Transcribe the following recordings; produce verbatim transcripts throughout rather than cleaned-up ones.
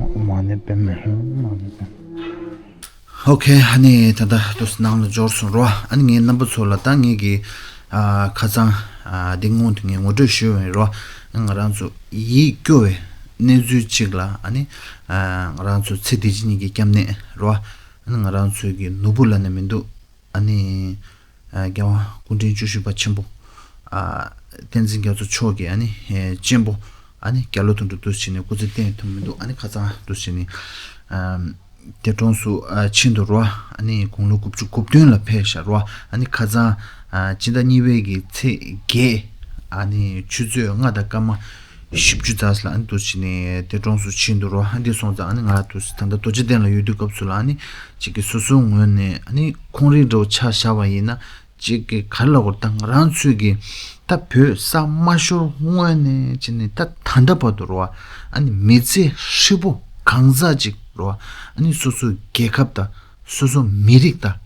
ཨོཾ་ཨཱཿཧཱུྃ་ཨཱཿཧཱུྃ་ཨཱཿཧཱུྃ། ཨོ་ཁེ། ཨ་ནི་ད་ལྟ་དུས་ནང་ལ་འབྱོར་སོང་རོ། ཨ་ནི་ངས་རྣམ་པ་ཚོ་ལ་ད་ངེད་ཀྱི་ཨ་ཁ་སང་ཨ་འདི་སྔོན་དུ་ངས་ངོ་སྤྲོད་ཞུས་པ་ཡིན་རོ། ང་རང་ཚོ་ཡིད་སྐྱོ་བའི་གནས་ཚུལ་གཅིག་ལ་ཨ་ནི་ཨ་ང་རང་ཚོ་ཚེ་འདི་ཕྱི་གཉིས་ཀྱི་སྐྱབས་གནས་རོ། ཨ་ནི་ང་རང་ཚོའི་གི་ནོར་བུ་ལབ་ན་མི་འདུག་ཨ་ནི་ཨ་རྒྱལ་བ་སྐུ་ཕྲེང་བཅུ་བཞི་པ་ཆེན་པོ་ཨ་བསྟན་འཛིན་རྒྱ་མཚོ་མཆོག་གི་ཨ་ནི་ཨེ་གཅེན་པོ་ཨ་ནི་རྒྱ་ལོ་དོན་གྲུབ་འདུག་བྱས་ནས་སྐུ་ཚེ་བརྟན་ཐུབ་མི་འདུག་ཨ་ནི་ཁ་སང་འདུག་བྱས་ནས་ཨ་འདས་གྲོངས་སུ་ཨ་ཕྱིན་འདུག་རོ། ཨ་ནི་དགུང་ལོ་དགུ་བཅུ་གོ་བདུན་ལ་ཕེབས་ཤག་རོ། ཨ་ནི་ཁ་སང་ཨ་སྤྱི་ཟླ་གཉིས་པའི་གི་ཚེས་བརྒྱད་ཨ་ནི་ཆུ་ཚོད་ལྔ་དང་སྐར་མ་བཞི་བཅུ་ཙམ་ལ་ཨ་ནི་འདུག་བྱས་ནས་འདས་གྲོངས་སུ་ཕྱིན་འདུག་རོ། ཨ་འདི་སོང་ཙང་ཨ་ནི་ང་འདུག་ད་ལྟ་རྡོ་རྗེ་གདན་ལ་ཡོད་དུས་སྐབས་སུ་ལ་ཨ་ནི་གཅིག་གི་སོ་སོའི་ངོས་ནས་ཨ་ནི་ཁོང་རང་འདྲ་བོ་ཆ་བཞག་པ་ཡིན་ན་གཅིག་གི་ག་རེ་ལབ་དགོས་རེད། ད་ང་རང་ཚོའི་གི་ད་བོད་ས་མ་ཤོར་སྔོན་ནས་བྱས་ནས་ད་ད་ལྟ་བར་དུ་རོ། ཨ་ནི་མི་ཚེ་ཧྲིལ་པོ་གང་ཟག་ཅིག་རོ། ཨ་ནི་སོ་སོའི་རྒྱལ་ཁབ་དང་སོ་སོ་མི་རིགས་དང་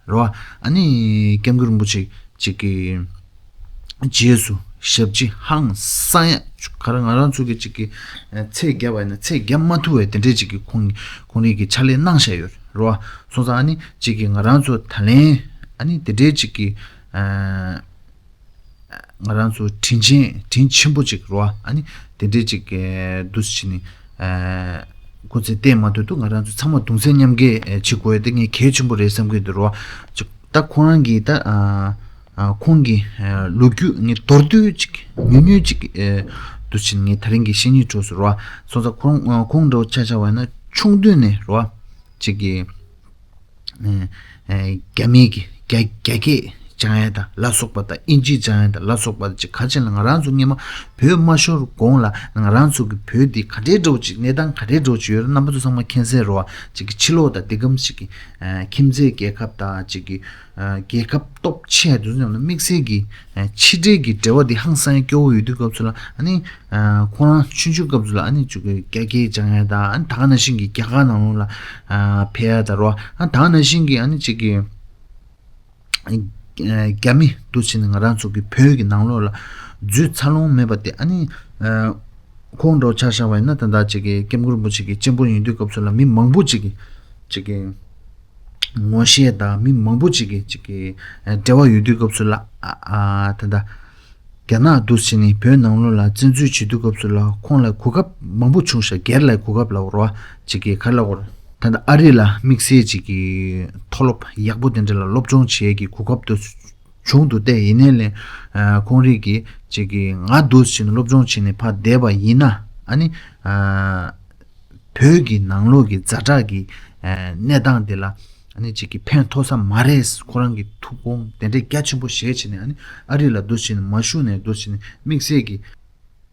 རོ། ཨ་ནི་སྐྱབས་མགོན་རིན་པོ་ཆེ་གཅིག་གི་རྗེས་སུ་ཞབས་ཕྱི་ཧང་སང་ཡ། ག་རེ་ང་རང་ཚོ་གི་གཅིག་གི་ཚད་བརྒྱབ་པ་ཡིན་ན་ཚད་བརྒྱབ་མ་ཐུབ་པའི་དེ་འདྲའི་གཅིག་གི་ཁོང་ཁོང་རང་གི་ཕྱག་ལས་གནང་བཞག་ཡོད་རེད་རོ། སོང་ཙང་ཨ་ནི་གཅིག་གི་ང་རང་ཚོ་ད་ལན་ཨ་ནི་དེ་འདྲའི་གཅིག་གི་ཨ་ང་རང་ཚོ་དྲིན་ཆེན་དྲིན་ཆེན་པོ་གཅིག་རོ། ཨ་ནི་དེ་འདྲའི་གཅིག་གི་འདུག་སེ་བྱས་ནས་ཨ་སྐུ་ཚེ་བརྟན་མ་ཐུབ་དུས་ང་རང་ཚོ་ཚང་མ་གདུང་སེམས་མཉམ་སྐྱེད་བྱེད་དགོས་ཡ་དེ་ངས་གལ་ཆེན་པོ་རེད་བསམ་གྱི་འདུག་རོ། ཅིག་ད་ཁོ་རང་གི་ད་ཨ་ཨ་ཁོང་གི་ཨ་ལོ་རྒྱུས་ངས་མདོར་བསྡུས་ཅིག་ཉུང་ཉུང་ཅིག་ཨ་འདུག་སེ་བྱས་ནས་ངས་ད་རིང་གི་བཤད་སྙིང་བྲོ་སོང་རོ། སོང་ཙང་ཁོང་ཨ་ཁོང་འདྲ་བོ་ཆ་བཞག་པ་ཡིན་ན་ཆུང་དུས་ནས་རོ། ཅིག་གི་ཨ་ཨ་རྒྱ་མིའི་གི་རྒྱ་རྒྱ་སྐད་སྦྱང་ཡ་དང་ལ་སོགས་པ་དང་ཨིན་ཇི་སྦྱང་ཡ་དང་ལ་སོགས་པ་ཅིག་ག་ཅིག་ལ་ང་རང་ཚོ་སྔོན་མ་བོད་མ་ཤོར་གོང་ལ་ང་རང་ཚོ་གི་བོད་འདི་ག་འདྲའི་འདྲ་བོ་ཅིག་གནས་སྟངས་ག་འདྲའི་འདྲ་བོ་ཅིག་ཡོད་རེད། རྣམ་པ་ཚོ་ཚང་མ་མཁྱེན་གསལ་རོ། ཅིག་གི་ཕྱི་ལོགས་དང་དེ་གམ་ཞིག་གི་ཨ་ཁྱིམ་མཚེས་རྒྱལ་ཁབ་དང་ཅིག་གི་ཨ་རྒྱལ་ཁབ་སྟོབས་ཆེ་དུས་ཙམ་ན་དམིགས་བསལ་གྱི་ཨ་ཕྱི་འབྲེལ་གྱི་འབྲེལ་བ་འདི་ཧང་སང་ཡ་སྐྱོ་བོ་ཡོད་དུས་སྐབས་སུ་ལ་ཨ་ནི་ཨ་ཁོ་རང་ཆུང་ཆུང་སྐབས་སུ་ལ་ཨ་ནི་ཅིག་གི་རྒྱ་སྐད་སྦྱང་ཡ་དང་ཨ་ནི་ད་ག་ནང་བཞིན་གྱི་རྒྱ་གར་ནང་ལོགས་ལ་ཨ་ཕེབས་ཡ་དང་རོ། ཨ་ད་ག་ནང་བཞིན་གྱི་ཨ་ནི་ཅིག་གི་ཨ་རྒྱ་མི་འདུག་བྱས་ནས་ང་རང་ཚོ་གི་བོད་ཀྱི་ནང་ལོགས་ལ་འཛུལ་ཚར་ལོང་མེད་པ་དེ་ཨ་ནི་ཨ་ཁོང་འདྲ་བོ་ཆ་བཞག་པ་ཡིན་ན་ད་ལྟ་ཅིག་གི་སྐྱབས་མགོན་རིན་པོ་ཆེ་གི་གཅེན་པོ་ཡིན་དུས་སྐབས་སུ་ལ་མི་མང་པོ་ཅིག་གི་ཅིག་གི་ངོ་ཤེས་དང་མི་མང་པོ་ཅིག་གི་ཅིག་གི་ཨ་འབྲེལ་བ་ཡོད་དུས་སྐབས་སུ་ལ་ཨ་ཨ་ད་ལྟ་རྒྱ་ནག་འདུག་བྱས་ནས་བོད་ནང་ལོགས་ལ་བཙན་འཛུལ་བྱེད་དུས་སྐབས་སུ་ལ་ཁོང་ལ་གོ་སྐབས་མང་པོ་བྱུང་ཤག་སྒེར་ལ་གོ་སྐབས་ལབ་རོ། ཅིག་གི་ག་རེ་ལབ་དགོས་རེད། ད་ལྟ་ཨ་རི་ལ་དམིགས་བསལ་ཅིག་གི་མཐོ་སློབ་ཡག་པོ་དེ་འདྲ་ལ་སློབ་སྦྱོང་བྱེད་ཀྱི་གོ་སྐབས་དེ་བྱུང་འདུག་སྟེ། ཡིན་ནའི་ལས་ཨ་ཁོང་རང་གིས་ཅིག་གི་ང་འདུག་བྱས་ནས་སློབ་སྦྱོང་བྱས་ནས་ཕར་བསྡད་པ་ཡིན་ན་ཨ་ནི་ཨ་བོད་ཀྱི་ནང་ལོགས་ཀྱི་ཛ་དྲག་གི་ཨ་གནས་སྟངས་དེ་ལ་ཨ་ནི་ཅིག་གི་ཕན་ཐོགས་ས་མ་རེད། ཁོ་རང་གི་ཐུགས་དགོངས་དེ་འདྲའི་རྒྱ་ཆེན་པོ་བཞེས་བྱས་ནས་ཨ་ནི་ཨ་རི་ལ་འདུག་བྱས་ནས་མ་བཞུགས་ནས་འདུག་བྱས་ནས་དམིགས་བསལ་གྱི་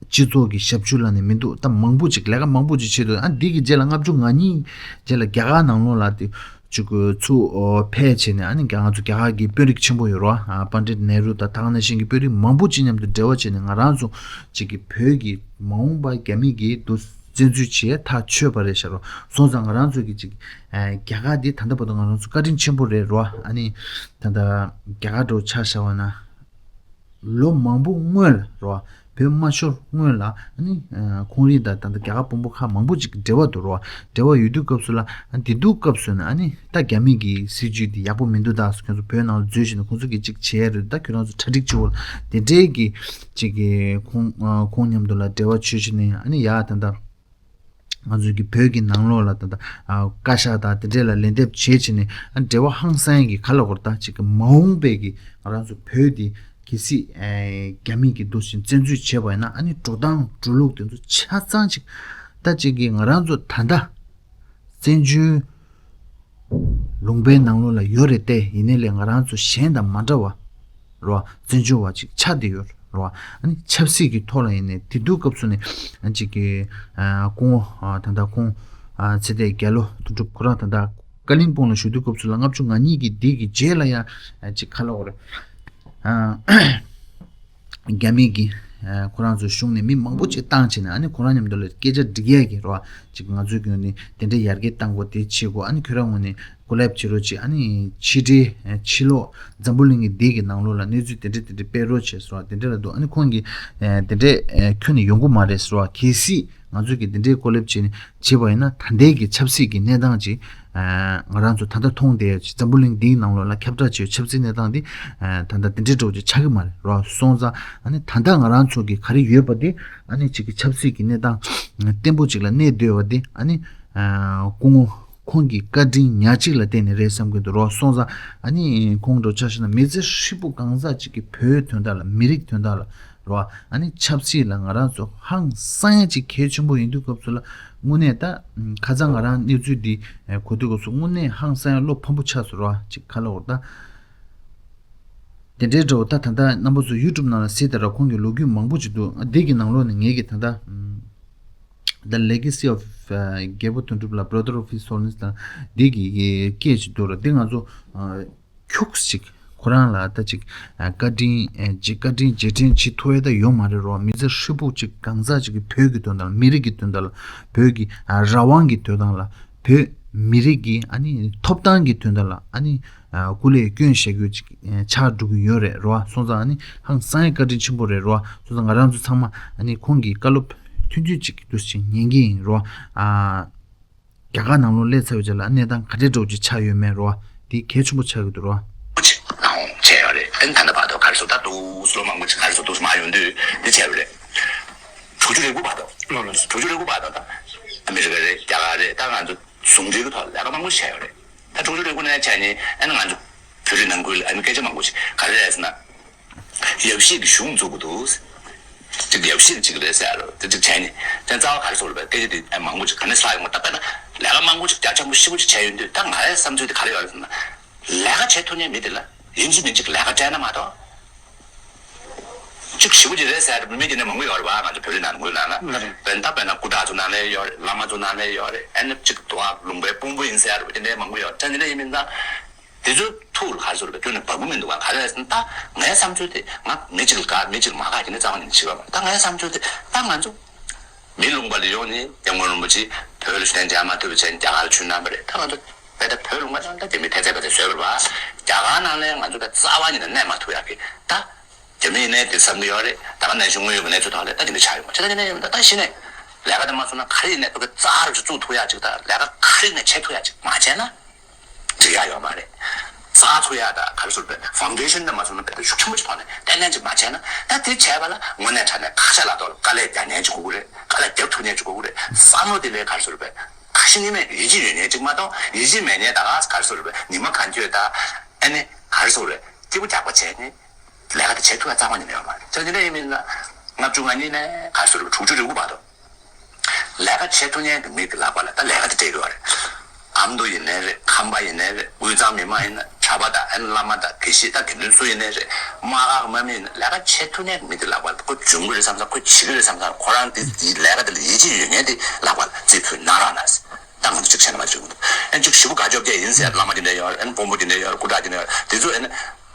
སྤྱི་ཚོགས་ཀྱི་ཞབས་ཞུ་ལ་ནི་མི་འདུག་ད་མང་པོ་ཅིག་ལས་ཀ་མང་པོ་ཅིག་བྱེད་འདུག་ཨ་འདི་གི་རྗེས་ལ་ལྔ་བཅུ་ང་གཉིས་རྗེས་ལ་རྒྱ་གར་ནང་ལོགས་ལ་དེ་ ཅིག་ཚུར་ཕེབས་བྱས་ནས། ཨ་ནི་ང་ཚོ་རྒྱ་གར་གྱི་དཔོན་རིགས་ཆེན་པོ་ཡོད་རེད་བ། ཨ། པཎྜི་ཏ་ནེ་རུ་དང་ད་ག་ནང་བཞིན་གྱི་དཔོན་རིགས་མང་པོ་ཅིག་མཉམ་དུ་འབྲེལ་བ་བྱས་ནས། ང་རང་ཚོ་ཅིག་གི་བོད་ཀྱི་མ་འོངས་པ་རྒྱ་མི་གིས་འདུ་བཙན་འཛུལ་བྱས་ཐག་ཆོད་པ་རེད་ཤག་རོ། སོང་ཙང་ང་རང་ཚོ་གི་ཅིག་ཨ། རྒྱ་གར་འདི་ད་ལྟ་བར་དུ་ང་རང་ཚོ་བཀའ་དྲིན་ཆེན་པོ་རེད་རོ། ཨ་ནི་ད་ལྟ་རྒྱ་གར་འདྲ་བོ་ཆ་བཞག་པ་ན། ལོ་མང་པོ་སྔོན་ལ་རོ། བོད་མ་ཤོར་སྔོན་ལ། ཨ་ནི་ཨ། ཁོང་རང་དང་ད་ལྟ་རྒྱ་གར་དཔོན་པོ་ཁག་མང་པོ་ཅིག་འབྲེལ་བ་འདུག་རོ། འབྲེལ་བ་ཡོད་དུས་སྐབས་སུ་ལ། ཨ། དེ་དུས་སྐབས་སུ་ནི། ཨ་ནི་ད་རྒྱ་མི་གི་སྲིད་ཇུས་འདི་ཡག་པོ་མི་འདུག་ད། ཁྱོད་ཚོ་བོད་ནང་ལ་འཛུལ་བྱས་ནས་ཁོང་ཚོ་གིས་ཅིག་བྱས་རེད། ད་ཁྱོད་རང་ཚོ་གྲ་སྒྲིག་བྱེད་འོ། དེ་འདྲའི་གི་ཅིག་གི་ཁོང་ཨ། ཁོང་མཉམ་དུ་ལ་འབྲེལ་བ་བྱས་བྱས་ནས། ཨ་ནི་ཡ་ད་ལྟ་ང་ཚོ་གི་བོད་ཀྱི་ནང་ལོགས་ལ་ད་ལྟ་ཨ། བཀའ་ཤག་དང་དེ་འདྲས་ལ་ལན་འདེབས་བྱས་བྱས་ནས། ཨ། འབྲེལ་བ་ཧང་སང་གི་ག་ལ་གོ་རེད། ད་ཅིག་གི་མ་འོངས་པའི་གི་ང་རང་ཚོ་བོད་འདི་གལ་སྲིད་ཨ། རྒྱ་མི་གིས་འདུ་བྱེད་བཙན་འཛུལ་བྱས་པ་ཡིན་ན། ཨ་ནི་འགྲོ་སྟངས་འགྲོ་ལུགས་དེ་ཚོ་ཆ་ཚང་ཅིག་ད་ཅིག་གི་ང་རང་ཚོ་ད་ལྟ་བཙན་བྱོལ་ལུང་པའི་ནང་ལོགས་ལ་ཡོད་རེད་དེ། ཡིན་ནའི་ལས་ང་རང་ཚོ་གཞན་དང་མ་འདྲ་བ་རོ། བཙན་བྱོལ་བ་ཅིག་ཆགས་བསྡད་ཡོད་རོ། ཨ་ནི་ཆབ་སྲིད་ཀྱི་ཐོག་ལ་ཡིན་ནའི་དེ་དུས་སྐབས་སུ་ནས། ཨ། ཅིག་གི་ཨ། སྐུ་ངོ་ཨ། ད་ལྟ་ཁོང་ཨ། ཚེ་བརྟན་རྒྱ་ལོ་དོན་གྲུབ་ཁོ་རང་ད་ལྟ་བཀའ་བློན་སྤུངས་ལ་བཞུགས་དུས་སྐབས་སུ་ལ། ལྔ་བཅུ་ང་གཉིས་ཀྱི་འདི་གི་རྗེས་ལ་ཡང་ཨ། ཅིག་ག་ལ་གོ་རེད། ཨ། རྒྱ་མི་གིས་ཨ། ཁོ་རང་ཚོའི་གཞུང་ནས་མི་མང་པོ་ཅིག་བཏང་བྱས་ནས། ཨ་ནི་ཁོ་རང་མཉམ་དུ་ལ་སྐད་ཆ་འདྲི་ཡས་ཀྱི་རོ། ཅིག་ང་ཚོའི་ངོས་ནས་དེ་འདྲའི་ཡར་རྒྱས་གཏང་དགོས། དེ་བྱེད་དགོས། ཨ་ནི་ཁྱོད་རང་ངོས་ནས་གོ་ལེབ་བྱེད་རོགས་བྱེད། ཨ་ནི་ཕྱི་འབྲེལ་ཕྱི་ལོགས་འཛམ་བུ་གླིང་གི་སྡེ་གི་ནང་ལོགས་ལ་གནས་ཚུལ་དེ་འདྲ་དེ་འདྲ་སྤེལ་རོགས་བྱེད་ཟེར་བ་དེ་འདྲ་ལ་འདུག་ཨ་ནི་ཁོང་གིས་ཨ། དེ་འདྲ་ཨ། ཁྱོན་ནས་ཡོང་གི་མ་རེད་ཟེར་བ། གལ་སྲིད་ང་ཚོས་ཀྱིས་དེ་འདྲའི་གོ་ལེབ་བྱེད་ནས་བྱེད་པ་ཡིན་ན། ད་ལྟའི་གི་ཆབ་སྲིད་ཀྱི་གནས་སྟངས་ཅིག་ཨ། ང་རང་ཚོ་ད་ལྟ་མཐོང་བསྡད་ཡོད་ཅིག་འཛམ་བུ་གླིང་འདིའི་ནང་ལོགས་ལ་ཁྱབ་བསྒྲགས་བྱས་ཡོད་ཆབ་སྲིད་གནས་སྟངས་འདི་ཨ། ད་ལྟ་དེ་འདྲའི་འདྲ་བོ་ཅིག་ཆགས་ཀྱི་མ་རེད་རོ། སོང་ཙང་ཨ་ནི་ད་ལྟ་ང་རང་ཚོ་གི་ག་རེ་ཡོད་པ་དེ། ཨ་ནི་ཅིག་གི་ཆབ་སྲིད་ཀྱི་གནས་སྟངས་བརྟན་པོ་ཅིག་ལ་གནས་སྡོད་པ་དེ། ཨ་ནི་ཨ། སྐུ་ངོ་ཁོང་གི་བཀའ་དྲིན་ཉག་གཅིག་ལ་བརྟེན་ནས་རེད་བསམ་གྱི་འདུག་རོ། སོང་ཙང་ཨ་ནི་ཁོང་འདྲ་བོ་ཆ་བཞག་ན། མི་ཚེ་ཧྲིལ་པོ་གང་ཟག་ཅིག་གི་བོད་དོན་དག་ལ། མི་རིགས་དོན་དག་ལ་རོ། ཨ་ནི་ཆབ་སྲིད་ལ་ང་རང་ཚོ་ཧང་སང་ཡ་ཅིག་གལ་ཆེན་པོ་ཡིན་དུས་སྐབས་སུ་ལ། དངོས་གནས་ད་ཁ་སང་ང་རང་གནས་ཚུལ་འདི་གོ་དུས་སྐབས་སུ་དངོས་གནས་ཧང་སང་ཡ་བློ་ཕམ་པོ་ཆགས་སོང་རོ། ཅིག་ག་ལ་གོ་རེད། ད་དེ་འདྲའི་འདྲ་བོ། ད་ད་ལྟ་རྣམ་པ་ཚོ་ཡུ་ཊུབ་ནང་ལ་གཟིགས་དང་ར། ཁོང་གི་ལོ་རྒྱུས་མང་པོ་ཅིག་འདུག་འདི་གི་ནང་ལོགས་ནས་ངེད་ཀྱིས་ད་ལྟ་ཨམ། The Legacy of ཨ། རྒྱལ་པོ་དོན་གྲུབ་ལགས། Brother of His Holiness དང་འདི་གི་སྐད་ཅིག་འདུག་ར། འདི་ང་ཚོ་ཨ། ཁྱུག་ཅིག་ཁོ་རང་ལ་ད་ཅིག་ཨ། བཀའ་དྲིན་ཨ། ཅིག་བཀའ་དྲིན་རྗེས་དྲན་བྱེད་ཐུབ་ཡ་ད་ཡོད་མ་རེད་རོ། མི་ཚེ་ཧྲིལ་པོ་ཅིག་གང་ཟག་ཅིག་གི་བོད་ཀྱི་དོན་དག་ལ། མི་རིགས་ཀྱི་དོན་དག་ལ། བོད་ཀྱི་ཨ། རང་དབང་གི་དོན་དག་ལ། བོད་མི་རིགས་ཀྱི་ཨ་ནི་ཐོབ་ཐང་གི་དོན་དག་ལ། ཨ་ནི་ཨ། སྐུ་ལས་བསྐྱོན་བཞག་རྒྱུ་ཅིག་ཨ། ཆགས་འགྲོ་གི་ཡོད་རེད་རོ། སོང་ཙང་ཨ་ནི་ཧང་སང་ཡ་བཀའ་དྲིན་ཆེན་པོ་རེད་རོ། སོང་ཙང་ང་རང་ཚོ་ཚང་མ་ཨ་ནི་ཁོང་གི་བཀའ་སློབ་ཐུང་ཐུང་ཅིག་འདུག་སེ་ཉན་གྱི་ཡིན་རོ། ཨ། རྒྱ་གར་ནང་ལོགས་སླེབས་ཚར་བའི་རྗེས་ལ་གནས་སྟངས་ག་འདྲའི་འདྲ་བོ་ཅིག་ཆགས་ཡོད་མེད་རོ། འདི་གལ་ཆེན་པོ་ཆགས་ཀྱི་འདུག་རོ། ཅིག་ནང་བྱས་ཡོད་རེད། ཨ་ནི་ད་ལྟ་བར་དུ་ག་རེ་ཟེར། ད་འདུག་སེ་ལོ་མང་པོ་ཅིག་ག་རེ་ཟེར་འདུག་སེ་མར་ཡོང་དུས་འདི་བྱས་པ་རེད། དྲུག་ཅུ་རེ་དགུ་བར་དུ། ལགས་ལགས། དྲུག་ཅུ་རེ་དགུ་བར་དུ་ད་ཨ་མི་རི་ཀ་རེད། རྒྱ་གར་རེད། ད་ང་ཚོ་ཟུང་འབྲེལ་གྱི་ཐོག་ལས་ཀ་མང་པོ་བྱས་ཡོད་རེད། ད་དྲུག་ཅུ་རེ་དགུ་ནས་བྱས་ནས་ཨ་ནི་ང་ཚོ་བོད་རིགས་ནང་ཁུལ་ལ་ཨ་ནི་སྐད་ཆ་མང་པོ་ཞིག་ག་རེ་རེད་ཟེར་ན། ཡབ་གཞིས་ཀྱི་གཞུང་བཙུགས་དགོས་འདུག་ཅིག་ཡབ་གཞིས་ཅིག་རེད་ཟེར་རོ། དེ་ཅིག་བྱས་ནས་དེ་རྩ་བ་ག་རེ་ཟེར་བ་རེད་པས། སྐད་ཆ་དེ་ཨ་མང་པོ་ཅིག་ག་ནས་ལྷག་ཡོང་བ། ད་དཔེར་ན་ལས་ཀ་མང་པོ་ཅིག་རྒྱ་ཆེན་པོ་ཞེ་པོ་ཅིག་བྱས་ཡོང་དུས། ད་ང་རའི་བསམ་ཚུལ་དེ་ག་རེ་ཡོད་རེད་ཟེར་ན། ལས་ཀ་བྱེད་ཐུབ་མཁན་མི་དེ་ལ་ཡིན་གཅིག་མིན་གཅིག་ལས་ཀ་སྤྲད་ན་མ་གཏོགས། གཅིག་ཞེ་པོ་ཅིག་རེད་ཟེར་མི་དེ་ནས་མང་པོ་ཡོད་རེད་པ། ང་ཚོ་བོད་རིགས་ནང་ལ་ངོས་ལ་ན། ལགས་རེད། དཔེར་ན་དཔེར་ན་སྐུ་དྲག་ཚོ་ནང་ལ་ཡོད་རེད། བླ་མ་ཚོ་ནང་ལ་ཡོད་རེད། ཨ་ནི་གཅིག་དོ་ལུང་པའི་དཔོན་པོ་ཡིན་ཟེར་རེད་པ། དེ་འདྲའི་མང་པོ་ཡོད་རེད། ད་དེ་འདྲ་ཡིན་མིན་ད། དེ་ཚོའི་ཐུགས་ལ་ག་རེ་ཟེར་རེད་པས། ཁྱོན་ནས་བབས་ཀྱི་མི་འདུག་ག་ག་རེ་ཟེར་ན། ད་ངའི་བསམ་ཚུལ་དེ། ང་མི་གཅིག་ལ་དགའ་མི་གཅིག་ལ་མ་དགའ་དེ་འདྲ་རྩ་བ་ནས་བྱེད་པ་མ་རེད། ད་ངའི་བསམ་ཚུལ་དེ། ད་ང་ཚོ་མི་ལུང་པ་ལ་ཡོང་ནས་སྐྱབས་མགོན་རིན་པོ་ཆེ་བོད་ལ་ཞུ་ནས་མཇལ་མ་ཐུབ་པ་བྱས་ནས་རྒྱ་གར་ལ་ཆུ་བསྣམས་པ་རེད། ད་ང་ཚོ་དཔེ་ད་བོད་ལུང་པ་ནང་ད་རྒྱ་མིས་ཐེབས་ཚད་པ་དེ་བཟོས་པ་རེད་པ། རྒྱ་གར་ནང་ལ་ང་ཚོ་ད་རྩ་བ་ཉིད་ནས་གནས་མ་ཐུབ་ཡག་གི། ད་རྒྱ་མི་ཡིན་ནའི་དེ་བསམ་གྱི་ཡོད་རེད། ད་ག་ནང་བཞིན་དངོས་ཡོད་ཀྱི་གནས་ཚུལ་ཐོག་ལ་ད་དེ་འདྲ་ཆགས་ཡོད་མ་རེད། ད་ག་ནང་བཞིན་ནས་ལས་ཀ་དེ་མ་སོང་ན་ག་རེ་ཡིན་ནའི་ཐུག་གི་རྩ་རུ་བཙུགས་ཐུབ་ཡག་ཅིག་དང་། ལས་ཀ་ག་རེ་ཡིན་ནའི་བྱེད་ཐུབ་ཡག་ཅིག་མ་བྱས་ན་འགྲིག་ཡག་ཡོད་མ་རེད། རྩ་ཚུགས་ཡག་དང་ག་རེ་ཟེར་རེད་པས། ཕའུན་ཌེ་ཤན་དེ་མ་སོང་ན་དཔེ་ཤུགས་ཆེན་པོ་ཞིག་ཐོག་ནས་བརྟན་ལྷིང་ཅིག་མ་བྱས་ན། ད་དེ་བྱས་པ་ལ་དངོས་གནས་དྲང་གནས་ཁ་ཤ་ལ་ཐོག་ལ་དཀའ་ལས་རྒྱག་མཁན་ཅིག་དགོས་ཀྱི་རེད། དཀའ་ལས་རྒྱབ་ཐུབ་མཁན་ཅིག་དགོས་ཀྱི་རེད། བསམ་བློ་དེ་ལས་ག་རེ་ཟེར་རེད་པས། ཁ་ཞེ་གཉིས་མེད་ཡིད་ཆེས་ཡོད་མཁན་ཅིག་མ་གཏོགས། ཡིད་ཆེས་མེད་མཁན་ད་ག་ག་རེ་ཟེར་རེད་པས། ཉི་མ་གང་འཁྱོལ་ད་ཨ་ནི་ག་རེ་ཟེར་རེད། སྐྱིད་པོ་རྒྱག་པ་བྱས་ནས་ལས་ཀ་དེ་བྱེད་ཐུབ་ཡག་རྩ་བ་ཉིད་ནས་ཡོད་མ་རེད། བྱས་ཙང་དེ་འདྲ་ཡིན་མིན་ན་ལྔ་བཅུ་ང་གཉིས་ནས་ག་རེ་ཟེར་རེད་པས། དྲུག་ཅུ་རེ་དགུ་བར་དུ་ལས་ཀ་བྱེད་ཐུབ་མཁན་གྱི་མི་གི་ལག་པ་ལ་ད་ལས་ཀ་དེ་སྤྲད་ཀྱི་ཡོད་རེད། ཨ་མདོ་ཡིན་ནའི་རེད། ཁམས་པ་ཡིན་ནའི་རེད། དབུས་གཙང་མི་མང་ཡིན་ན། གྲྭ་པ་དང་ཨ་ནི་བླ་མ་དང་དགེ་བཤེས་དང་དགེ་འདུན་སུ་ཡིན་ནའི་རེད། དམག་སྒར་གྱི་དམག་མི་ཡིན་ན། ལས་ཀ་བྱེད་ཐུབ་མཁན་གྱི་མི་དེ་ལག་པ་ལ། ཁོ་འཇོན་གྱི་རེད་བསམ་ཙང་། ཁོ་བྱེད་ཀྱི་རེད་བསམ་ཙང་། ཁོ་རང་དེ་དེའི་ལས་ཀ་དེ་ལ་ཡིད་ཆེས་ཡོད་མཁན་དེ་ལག་པ་ལ་རྩིས་ཕུལ་གནང་རོགས་གནང་། ད་ང་ཚོ་གཅིག་བྱས་ན་མ་བྱེད་ཀྱི་འདུག་ཨན་ཅིག་ཞེ་པོ་དགའ་སྐྱོ་བརྒྱ་ཡིན་ཟེར། བླ་མ་དེ་འདྲ་ཡོད་རེད། ཨན་དཔོན་པོ་དེ་འདྲ་ཡོད་རེད། སྐུ་དྲག་དེ་འདྲ་ཡོད་རེད། དེ་ཚོ་ཨན་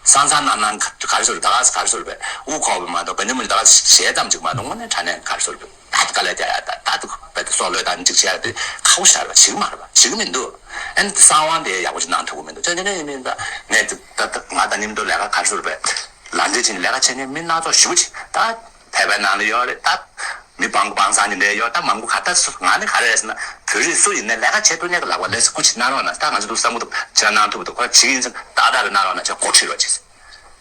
སང་སང་གནངས་གནངས་ག་རེ་ཟེར་ད་ག་ག་རེ་ཟེར་བས་དབུ་ཁོག་པའི་མ་གཏོགས་ག་ནི་མི་ད་ག་ཞལ་ཙམ་ཅིག་མ་གཏོགས་དངོས་གནས་དྲང་གནས་ག་རེ་ཟེར་བས་ད་དཀའ་ལས་རྒྱག་ཡ་ད་ད་དུ་བས་སྲོག་བློས་བཏང་ཅིག་བྱས་ཡ་དེ་ཁག་པོ་ཞེ་དྲག་རེད་བ། བྱེད་ཀྱི་མ་རེད་བ། བྱེད་ཀྱི་མི་འདུག་ཨན་གསང་བ་དེ་ཡག་པོ་ཅིག་གནང་ཐུབ་ཀྱི་མི་འདུག་ཅང་དེ་འདྲ་ཡིན་མིན་ད་ངས་ད་ད་ང་དང་མཉམ་དུ་ལས་ཀ་ག་རེ་ཟེར་བས་ལག་འབྲེལ་བྱས་ནས་ལས་ཀ་བྱེད་མཁན་མི་སྣ་ཚོགས་ཞེ་པོ་ཅིག་ད་བོད་པའི་ནང་ལ་ཡོད་རེད་ད། མི་སྤང་སྤང་སང་ཉིན་ལས་ཡོད་ད་མང་པོ་ག་ད་སུ་ང་ནི་ག་རེ་ཟེར་ན་བོད་རིགས་སུ་ཡིན་ནའི་ལས་ཀ་བྱེད་ཐུབ་མཁན་གྱི་ལག་པ་ལས་སུ་སྐུ་མཁྱེན་གནང་རོགས་གནང་། ད་ང་ཚོ་འདུག་བསམ་བློ་ཐུབ་ཅི་གནང་ཐུབ་འདུག་ཁོ་བྱེད་ཀྱི་ཡིན་ཟེར་ན་ཏག་ཏག་རེ་གནང་རོགས་གནང་བྱས་སྒོ་ཁྲིད་རོགས་བྱས།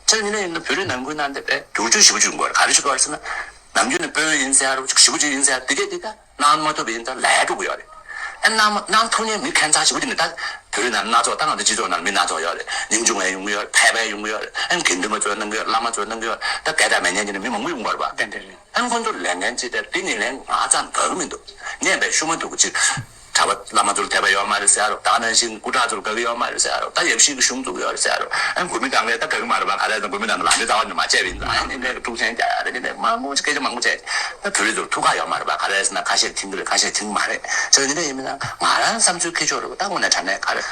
ཁྱེད་ཉིན་ལས་ཡིན་ན་བོད་རིགས་ནང་ཁུལ་ནང་དེ་བས་བསྒྱུར་བཅོས་ཞེ་པོ་བྱུང་དགོས་རེད། ག་རེ་བྱེད་དགོས་རེད་ཟེར་ན་ནམ་རྒྱུན་ནས་དཔོན་ཡིན་ཟེར་རོགས་ཞེ་པོ་ཅིག་ཡིན་ཟེར་དེ་གས་དེ་ད་གནང་མ་ཐུབ་པ་ཡིན་ད་ལས་འགྲོ་གི་ཡོད་རེད། ཨ་གནང་མ་གནང་ཐུབ་མཁན་མི་ཁྱད་མཚར་ཞེ་པོ་ཅིག་ནི་ད་བོད་རིགས་ནང་སྣ་ཚོགས་ད་ང་ཚོ་སྤྱི་ཚོགས་ནང་མི་སྣ་ཚོགས་ཡོད་རེད། ཉམ་ཆུང་ཡང་ཡོང་གི་ཡོད་རེད། ཕལ་པ་ཡང་ཡོང་གི་ཡོད་རེད། ཨ་དགེ་འདུན་པ་ཚོ་གནང་གི་ཡོད། བླ་མ་ཚོ་གནང་གི་ཡོད། ད་སྐད་གྲགས་མེད་མཁན་གྱི་ནི་མི་མང་པོ་ཡོང་གི་ཡོད་རེད་པ། ཏན་ཏན་རེད། ཨ་ཁོང་ཚོ་ལས་འགན་ཅི་ལྟར་འདི་ནི་ལན་ང་ཙམ་དགའ་གི་མི་འདུག་ངས་བས་ཤུ་མ་ཐུབ་ཀྱི་ཅིག་གྲྭ་པ་བླ་མ་ཚོར་དད་པ་ཡོད་མ་རེད་ཟེར་རོགས། ད་ནང་བཞིན་སྐུ་དྲག་ཚོར་དགའ་གི་ཡོད་མ་རེད་ཟེར་རོགས། ད་ཡབ་གཞིས་ཀྱི་གཞུང་བཙུགས་ཡོད་རེད་ཟེར་རོགས། ཨ་འགོ་མི་གང་གས་ད་དགའ་གི་མ་རེད་པ། ག་རེ་ཟེར་འགོ་མི་ནང་ལ་ལམ་འདི་རྩ་བ་ཉིད་མ་བྱས་པ་ཡིན་ཙང་ཨ་ནི་འདྲའི་དཀྲུག་ཤིང་རྒྱག་ཡ་རེད། འདི་འདྲའི་མང་པོ་སྐད་ཆ་མང་པོ་བྱས། ད་བོད་རིགས་ཚོར་ཐུགས་ཁག་ཡོད་མ་རེད་པ། ག་རེ་ཟེར་ན་ཁ་ཤས་མཐུན་གི་རེད། ཁ་ཤས་མཐུན་གི་མ་རེད་ཟེར། འདི་འདྲ་ཡིན་མིན་ན་ང་རང་བསམ་ཚུལ་ཁྱེར་ཆོག་རེད་པ། ད་དངོས་གནས་དྲང་གནས་ག་རེ།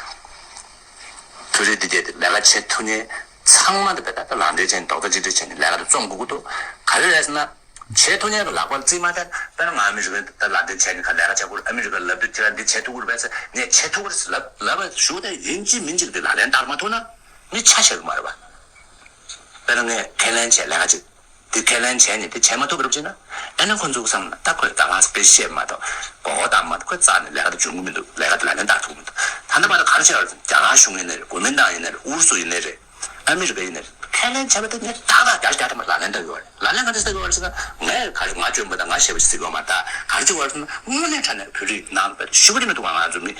བོད་རིགས་འདི་གས་ལས་ཀ་བྱེད་ཐུབ་མཁན་ཚང་མ་དེ་བས་ད་ལག་འབྲེལ་བྱས་ནས་རྡོག་རྩ་གཅིག་སྒྲིལ་བྱས་ནས་ལས་ཀ་དེ་རྩོམ་དགོས་ཀྱི་འདུག་ག་རེ་རེད་ཟེར་ན། བྱེད་ཐུབ་མཁན་གྱི་ལག་པར་བརྩིས་མ་ཐག་དཔེར་ན་ང་ཨ་མི་རི་ཀ་ད་ལག་འབྲེལ་བྱས་ནས་ཁ་ལས་ཀ་བྱེད་དགོས་རེད། ཨ་མི་རི་ཀ་ལབ་དུས་ཁྱེད་རང་འདི་བྱེད་ཐུབ་ཀྱི་རེད་པས་ཟེར། ངས་བྱེད་ཐུབ་ཀྱི་རེད་ཟེར་ལབ་ལབ་པ་ཞུ་དེ་ཡིན་གཅིག་མིན་གཅིག་དེ་ལག་ལེན་བསྟར་མ་ཐུབ་ན་ནི་ཆ་བཞག་གི་མ་རེད་པ། དཔེར་ན་ངས་ཁས་ལེན་བྱས་ལས་ཀ་ཅིག་འདི་ཁས་ལེན་བྱས་ནས་དེ་བྱེད་མ་ཐུབ་པ་རེད་བྱས་ན། ཨ་ནི་ཁོ་ཚོ་བསམ་ན་ད་ཁོས་ད་ག་སེ་དཔེ་བཤད་མ་གཏོགས་མགོ་སྐོར་བཏང་མ་གཏོགས་ཁོས་རྩ་ནས་ལས་ཀ་དེ་འཇོན་གི་མི་འདུག་ལས་ཀ་དེ་ལག་ལེན་བསྟར་ཐུབ་མི་འདུག་ད་ལྟ་བར་དུ་ག་རེ་བྱས་པ་རེད་ཟེར་ན། རྒྱ་གར་གཞུང་ཡིན་ནའི་རེད། གོ་མིན་ཏང་ཡིན་ནའི་རེད། ཨུ་རུ་སུ་ཡིན་ནའི་རེད། ཨ་མི་རི་ཀ་ཡིན་ནའི་རེད། ཁས་ལེན་བྱས་པ་དེ་ངས་ཏག་ཏག་བརྒྱ་ཆ་བརྒྱ་ཐམ་པ་ལག་ལེན་བསྟར་གི་ཡོད་རེད། ལག་ལེན་ག་འདྲ་བསྟར་གི་ཡོད་རེད་ཟེར་ན། ངས་ག་རེ་ང་སྐྱོན་པ་དང་ང་ཞེ་པོ་ཞིག་ཟེར་གི་ཡོད་མ་རེད། ད་ག་རེ་བྱེད་ཀྱི་ཡོད་རེད་ཟེར་ན། དངོས་གནས་དྲང་གནས་བོད་རིགས་ནང་དཔེ་ཞེ་པོ་ཅིག་མི་འདུག་ང་ཚོ་མི་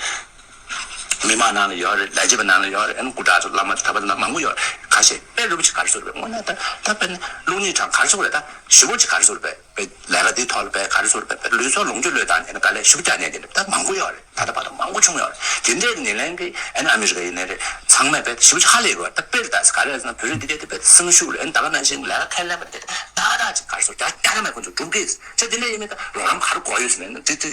མི་མང་ནང་ལ་ཡོད་རེད། ལས་བྱེད་པ་ནང་ལ་ཡོད་རེད། ཨ་ནི་སྐུ་དྲག་ཚོ་བླ་མ་ཚོ་གྲྭ་པ་ཚོ་ནང་མང་པོ་ཡོད་རེད། ཁ་ཤས་དཔེ་རུ་བ་ཅིག་ག་རེ་ཟེར་བས། དངོས་གནས་ད་ད་དཔེར་ན་བླུགས་རྙིང་དྲང་ག་རེ་ཟེར་བས། ད་ཞེ་པོ་ཅིག་ག་རེ་ཟེར་བས། པའི་ལས་ཀ་འདི་ཐོག་ལ་པའི་ག་རེ་ཟེར་བས། པའི་ལུས་སྲོག་ལོངས་སྤྱོད་བློས་བཏང་ནས་དཀའ་ལས་ཞེ་པོ་རྒྱག་མཁན་དེ་འདྲ་ད་མང་པོ་ཡོད་རེད། ད་ལྟ་བར་དུ་མང་པོ་བྱུང་ཡོད་རེད། དེ་འདྲའི་ཉེར་ལེན་གྱི་ཨ་ནི་ཨ་མི་རི་ཀ་ཡིན་ནའི་རེད། ཚང་མས་པའི་ཞེ་པོ་ཅིག་ཧ་ལས་དགོས་རེད། ད་དཔེར་ད་ག་རེ་ཟེར་ན་བོད་རིགས་འདི་གས་དེ་པའི་སེམས་ཤུགས་རེད། ཨ་ནི་ད་ག་ནང་བཞིན་ལས་ཀ་ཁས་ལེན་པ་འདི་ཏག་ཏག་ཅིག་ག་རེ་ཟེར་རྒྱག་རྒྱག་གི་མེད། ཁོ་ཚོ་སྒྲུབ་ཀྱི་ཟེར། དེ་འདྲ་ཡིན་མིན་ད་རོགས་རམ་ག་རེ་དགོས་ཡོད་ཟེར་ན་དེ་དེ་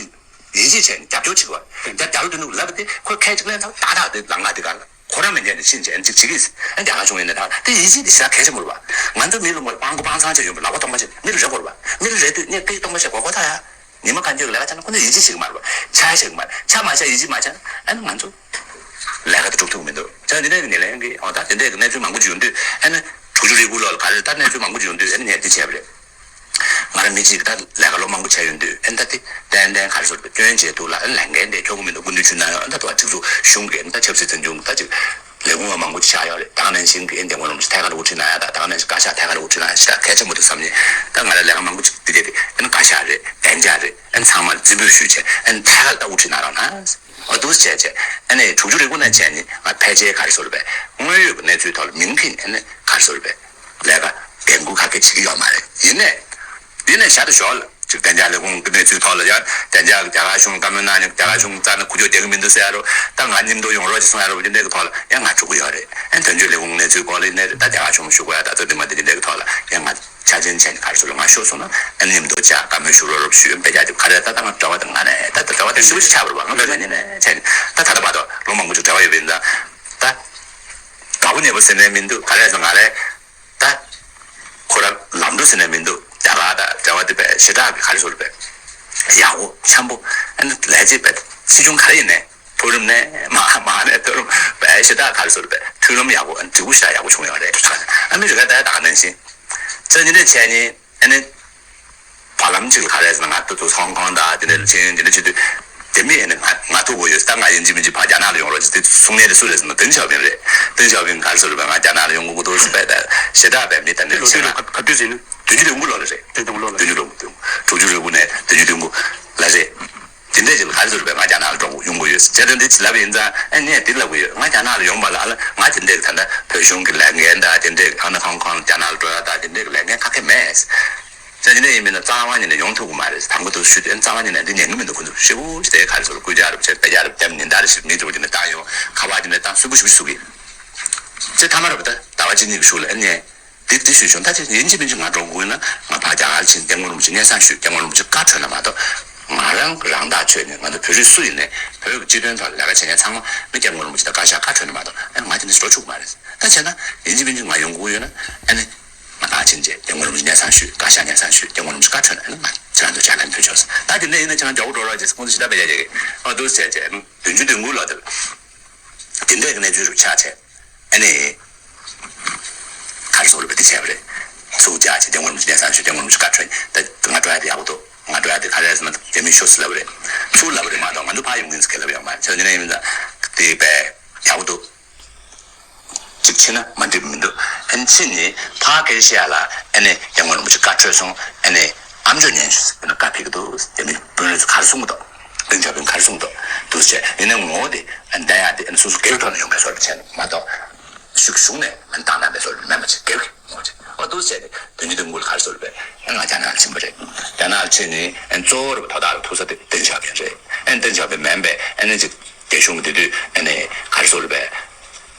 ཡིད་ཆེས་བྱས་ནས་རྒྱབ་སྐྱོར་བྱེད་དགོས་རེད། རྒྱབ་རྒྱབ་རོགས་དེ་འདུག་ལབ་པ་དེ་ཁོས་ཁས་ཅིག་ལེན་ཚར་ཏག་ཏག་དེ་ལམ་ཁ་དེ་ག་ལ། ཁོ་རང་མི་ཉན་ནས་ཕྱིན་བྱས་ཅིག་བྱེད་ཀྱི། ཨ་རྒྱ་གར་གཞུང་ཡིན་ན་ད་དེ་ཡིད་ཆེས་དེ་ཞེ་དྲག་གལ་ཆེན་པོ་རེད་པ། ང་ཚོ་མི་ལ་ངོ་སྤང་དགོས་སྤང་ཚང་བྱས་ཡོང་པ་ལག་པ་སྟོང་པ་བྱས་མི་ལ་རེ་དགོས་རེད་པ། མི་ལ་རེ་དུས་ངས་སྐད་སྟོང་པ་བྱས་དགོས་དགོས་ད་ཡ། ཉི་མ་གང་འཁྱོལ་ལས་ཀ་བྱས་ན་ཁོ་ཚོ་ཡིད་ཆེས་བྱེད་ཀྱི་མ་རེད་པ། ཆ་བཞག་གི་མ་རེད། ཆ་མ་བཞག་ཡིད་ཆེས་མ་བྱས་ན་ཨ་ནི་ང་ཚོ་ལས་ཀ་དེ་སྒྲུབ་ཐུབ་ཀྱི་མི་འདུག་ཅག་འདི་འདྲའི་གི་ཉེར་ལེན་གི་ཨོ་ད་དེ་འདྲའི་གི་གནས་ཚུལ་མང་པོ་ཅིག་ཡོང་དུས་ཨ་ནི་དྲུག་ཅུ་རེ་དགུ་ལོ་ལ་ག་རེ་ད་གནས་ཚུལ་མང་པོ་ཅིག་ཡོང་དུས་ཨ་ནི་ངས་འདི་བྱས་པ་རེད། ང་རང་མི་གཅིག་ད་ལས་ཀ་ལོ་མང་པོ་བྱས་ཡོང་དུས་ཨ་ནི་ད་དེ་ཏན་ཏན་ག་རེ་ཟེར་བས། སྐྱོན་བརྗོད་འདུག་ལ། ཨ་ནི་ལས་འགན་དེ་འཁྱོག་གི་མི་འདུག་སྐུ་མདུན་ཞུས་གནང་ཡོད། ཨ་ནི་ད་དུང་སྒྲིག་འཛུགས་གཞུང་གི་ཨ་ནི་ད་ཆབ་སྲིད་འཛིན་སྐྱོང་ད་ཅིག་ལས་ཁུངས་མང་པོ་ཅིག་ཆགས་ཡོད་རེད། ད་ག་ནང་བཞིན་གི་ཨ་ནི་རྒྱལ་དབང་རིན་པོ་ཆེ་ཐད་ཀར་དབུ་ཁྲིད་གནང་ཡ་ད་ད་ག་ནང་བཞིན་བཀའ་ཤག་ཐད་ཀར་དབུ་ཁྲིད་གནང་ཡ་ཞེ་དྲག་གལ་ཆེན་པོ་འདུག་བསམ་ནས། ད་ང་རང་ལས་ཀ་མང་པོ་ཅིག་དེ་གས་དེ་ཨ་ནི་བཀའ་ཤག་རེད། བདེ་འཇགས་རེད། ཨ་ནི་ཚང་མར་རྩིས་འབུལ་ཞུས་བྱས་ཨ་ནི་ཐད་ཀར་ད་དབུ་ཁྲིད་གནང་རོགས་གནང་། ཨོ་འདུག་སེ་བྱས་བྱས་ཨ་ནི་དྲུག་ཅུ་རེ་དགུ་ནས་བྱས་ནས་ང་ཕལ་ཆེར་ག་རེ་ཟེར་བས། དངོས་ཡོད་ཀྱི་གནས་ཚུལ་ཐོག་ལ་མིང་འཕྲིན་ཨ་ནི་ག་རེ་ཟེར་བས། ལས་ཀ་འགན་འཁུར་ག་གེ་བྱེད་ཀྱི་ཡོད་མ་རེད། ཡིན་ནའི་འདི་ནས་བཞག་ཏུ་ཞོག་ལ་ཅིག་བདེ་འཇགས་ལས་ཁུངས་ཀྱི་གནས་ཚུལ་ཐོག་ལ་ཡང་བདེ་འཇགས་ཀྱི་རྒྱ་གར་གཞུང་བཀའ་མོལ་གནང་ནས་རྒྱ་གར་གཞུང་རྩ་ནས་ཁུར་ཕྱོགས་རྒྱག་གི་མི་འདུག་ཟེར་ཡ་རོ། ད་ང་མཉམ་དུ་ཡོང་རོགས་ཅིག་གསུང་ཡ་རོ་འདི་འདྲའི་གི་ཐོག་ལ་ཡང་ང་འགྲོ་གི་ཡོད་རེད། ཨ་ནི་དོན་གཅོད་ལས་ཁུངས་གནས་ཚུལ་སྐོར་ལ་ཡིན་ནའི་རེད། ད་རྒྱ་གར་གཞུང་ཞུ་དགོས་ཡ་ད་ཚོད་འདི་མ་འདི་འདི་འདྲའི་གི་ཐོག་ལ་ཡང་ང་ཆ་ཆེན་བྱས་ནས་ག་རེ་ཟེར་ལ་ང་ཤོར་སོང་ན་ཨ་ནི་མཉམ་དུ་བཅར་བཀའ་མོལ་ཞུ་རོགས་རོགས་ཞུ་ཡོད་པས། རྒྱ་དེ་ག་རེ་ད་ད་ང་འབྲེལ་བ་དེ་ང་ནས་ད་ད་འབྲེལ་བ་དེ་ཞེ་པོ་ཞིག་ཆགས་པ་རེད་པ། ང་འབྲེལ་བ་ནས་ནས་བྱས་ནས་ད་ད་ལྟ་བར་དུ་ལོ་མང་པོ་ཅིག་འབྲེལ་བ་ཡོད་པ་ཡིན་ཙང་ད། དགའ་པོ་ཉེ་པོ་ཟེར་ནས་མི་འདུག་ག་རེ་ཟེར་ང་རེ། ད། ཁོ་ར་ལམ་འགྲོ་ཟེར་ནས་མི་འདུག་རྒྱ་གར་དང་འབྲེལ་བ་དེ་བས་ཞེ་དྲག་གི་ག་རེ་ཟེར་བས། ཡག་པོ་འཆམ་པོ། ཨ་ནི་ལས་བྱེད་པས་སྲིད་གཞུང་ག་རེ་ཡིན་ནའི་མཐོ་རིམ་ནས་མ་མ་ནས་མཐོ་རིམ་བས་ཞེ་དྲག་ག་རེ་ཟེར་བས་མཐུན་ལམ་ཡག་པོ་ཨ་ནི་འབྲས་བུ་ཞེ་དྲག་ཡག་པོ་བྱུང་ཡོད་རེད། ཨ་མི་རི་ཀ་ད་ད་ག་ནང་བཞིན། ཚེ་ཉིན་རེ་བྱས་ནི་ཨ་ནི། བར་ལམ་གཅིག་ལ་ག་རེ་ཟེར་ན་ང་ཏོག་ཏོག་ཧོང་ཀོང་དང་དེ་འདྲ་ལ་ཕྱིན་དེ་འདྲ་བྱེད་དུས་དེ་མི་ཡིན་ན་ང་ང་ཐུག་དགོས་ཡོད། ད་ང་ཡིན་གཅིག་མིན་གཅིག་ཕར་རྒྱ་ནག་ལ་ཡོང་རོགས་ཟེར་དེ་གསུང་མཁན་དེ་སུ་རེད་ཟེར་ན་ཏེང་ཞའོ་ཕིང་རེད། ཏེང་ཞའོ་ཕིང་ག་རེ་ཟེར་བས་ང་རྒྱ་ནག་ལ་ཡོང་དགོས་ཀྱི་འདུག་ཟེར་བས་ད་ཞེ་དྲག་བས་མི་ད་ནས་ལོ་ཕྱིན་ན་ག་དུས་ཟིན་ན་བདུན་ཅུ་དོན་དགུ་ལོ་ལ་རེད། བདུན་ཅུ་དོན་དགུ་ལོ་ལ་བདུན་ཅུ་དོན་དགུ་དྲུག་ཅུ་དོན་དགུ་ལ་རེད། དེ་འདྲ་ཅིག་ལ་ག་རེ་ཟེར་བས་ང་རྒྱ་ནག་ལ་འགྲོ་ཡོང་དགོས་ཡོད་ཟེར་དེ་འདྲ་ཅིག་ལབ་ཡིན་ཙང་ཨ་ངས་འདི་ལབ་གི་ཡོད། ང་རྒྱ་ནག་ལ་ཡོང་བ་ལ་ཨ་ལ་ང་དེ་འདྲ་ད་ལྟ་བོད་གཞུང་གི་ལས་འགན་དང་དེ་འདྲ་ཨ་ནི་ཧོང་ཀོང་ལ་རྒྱ་ནག་ལ་འགྲོ་ཡ་དང་དེ་འདྲ་གི་ལས་འགན་ག་གེ་མེད། ད་དེ་ནས་ཡིན་མིན་ན་རྩ་བ་ཉིད་ནས་ཡོང་ཐུབ་ཀྱི་མ་རེད། དང་པོ་དུ་ཞུ་དེ་རྩ་བ་ཉིད་ནས་འདི་ཉན་གི་མི་འདུག་ཁོ་ཚོ་ཞེ་པོ་ཞིག་དེ་ག་རེ་ཟེར་སྐུལ་ལྕག་རེ་བྱས་དཔེ་ལྕག་རེ་བརྒྱབ་ནས་མདའ་རེ་ཞིག་མི་འདྲ་བོ་དེ་ནས་བཏང་ཡོང་། ཁ་པར་དེ་ནས་བཏང་སུན་པོ་ཞེ་པོ་ཞིག་གི་ཚེ་ཐ་མ་རེད་པ། ད་ཟླ་བ་གཅིག་གཉིས་ཀྱི་གཞུག་ལ་ཨ་ནས་འདི་འདི་ཞུས་བྱུང་། ད་ཅི་ཡིན་གཅིག་མིན་གཅིག་ང་འགྲོ་དགོས་ན་ང་ཕར་རྒྱ་གར་ཕྱིན་སྐྱབས་མགོན་རིན་པོ་ཆེ་སྙན་སེང་ཞུས། སྐྱབས་མགོན་རིན་པོ་ཆེ་བཀའ་འཁྲོལ་ན་མ་གཏོགས་ ང་རང་རང་ཐག་ཆོད་ནས། ང་ཚོ་བོད་རིགས་སུ་ཡིན་ནས་བོད་ཀྱི་སྤྱི་དོན་ཐོག་ལས་ཀ་བྱེད་མཁན་ཚང་མ་ནི་སྐྱབས་མགོན་རིན་པོ་ཆེ་དང་བཀའ་ཤག་ཁ་འཕྲོད་ནས་མ་གཏོགས། ཨ་ནི་ང་དེ་འདྲ་འགྲོ་ཆོག་གི་མ་རེད། ད་བྱས་ན་ཡིན་གཅིག་མིན་གཅིག་ང་ཡོང་དགོས་ཡོད་ན། ཨ་ནི་ང་ཕྱིན་བྱས་སྐྱབས་མགོན་རིན་པོ་ཆེ་སྙན་སེང་ཞུས། བཀའ་ཤག་སྙན་སེང་ཞུས། སྐྱབས་མགོན་རིན་པོ་ཆེ་བཀའ་འཕྲོད་ནས། ཨ་ནི་ང་ཁྱེད་རང་ཚོ་ཕྱག་ལན་ཕུལ་ཆོག་ཟེར། ད་དེ་འདྲ་ཡིན་ན་ཁྱེད་རང་མགྱོགས་པོ་འགྲོ་རོགས་བྱེད་ཟེར་ཁོང་ཚོ་ཞེ་དྲག་བེད་སྤྱོད་བྱེད་ཀྱི། ཨ་འདུག་ཟེར་བྱས་ནས་བདུན་ཅུ་དོན་དགུ་ལོ་དེར། དེ་འདྲའི་གནས་ཚུལ་རུ་ཆགས་བྱས། ཨ་ནི། ག་རེ་ཟེར་དགོས་རེད། དེ་བྱས་པ་རེད། ཚུར་བཅར་བྱས་སྐྱབས་མགོན་རིན་པོ་ཆེ་སྙན་སེང་ཞུས། སྐྱབས་མགོན་རིན་པོ་ཆེ་བཀའ་འཕྲོད། ད་ང་འགྲོ་ཡ་དེ་ཡག་པོ་འདུག་ང་འགྲོ་ཡ་དེ་ག་རེ་རེད་ཟེར་ན། རྒྱ་མི་ཤོག་ཟེར་ལབ་པ་རེད། ཚུར་ལབ་པ་རེད་མ་གཏོགས། ང་ཚོ་ཕར་ཡོང་གིན་ཟེར་གྱི་ལབ་ཡོད་མ་རེད། བྱས་ཙང་དེ་ནས་ཡིན་ཙང་དེ་དཔེ་ཡག་པོ་འདུག་གཅིག་ཕྱིན་ན་མ་འགྲིག་མི་འདུག་ཨ་ནི་ཕྱིན་ནས་ཕར་སྐད་ཆ་བཤད་ཡ་ལ། ཨ་ནི་སྐྱབས་མགོན་རིན་པོ་ཆེ་བཀའ་འཕྲོད་སོང་། ཨ་ནི་ཨ་མཆོག་སྙན་ཞུ་ཟེར་ན་བཀའ་ཕེབས་ཀྱི་འདུག་རྒྱ་མི་དཔོན་རིགས་ཚོ་ག་རེ་གསུང་གི་འདུག་ཏེང་ཞའོ་ཕིང་ག་རེ་གསུང་གི་འདུག་འདུག་བྱས། ཡིན་ནའི་ངོ་བོ་དེ་ཨ་ནི་བསྡད་ཡ་དེ། ཨ་ནི་སོ་སོ་སྒེར་ཐོག་ནས་ཡོང་བའི་བཟོ་འདྲ་བྱས་ནས་མ་གཏོགས། ཤུགས་གཞུང་ནས་ཨ་ནི་བཏང་གནང་བའི་བཟོ་འདྲ་མེད་པ་བྱས། སྒེར་གྱི་ངོ་བོ་བྱས། ཨ་འདུག་བྱས་ཏེ་དོན་གྱི་དོན་དགུ་ལ་ག་རེ་ཟེར་བས། ཨ་ང་རྒྱ་ནག་ལ་ཕྱིན་པ་རེད། རྒྱ་ནག་ལ་ཕྱིན་ནས་ཨ་ནི་གཙོ་བོ་རུ་དོ་བདག་ལ་ཐུག་ས་དེ་ཏེང་ཞའོ་ཕིང་རེད། ཨ་ནི་ཏེང་ཞའོ་ཕིང་མིན་པའི་ཨ་ནི་ཅིག་རྒྱ་གཞུང་གི་དེ་དུས་ཨ་ནི་ག་རེ་ཟེར་བས།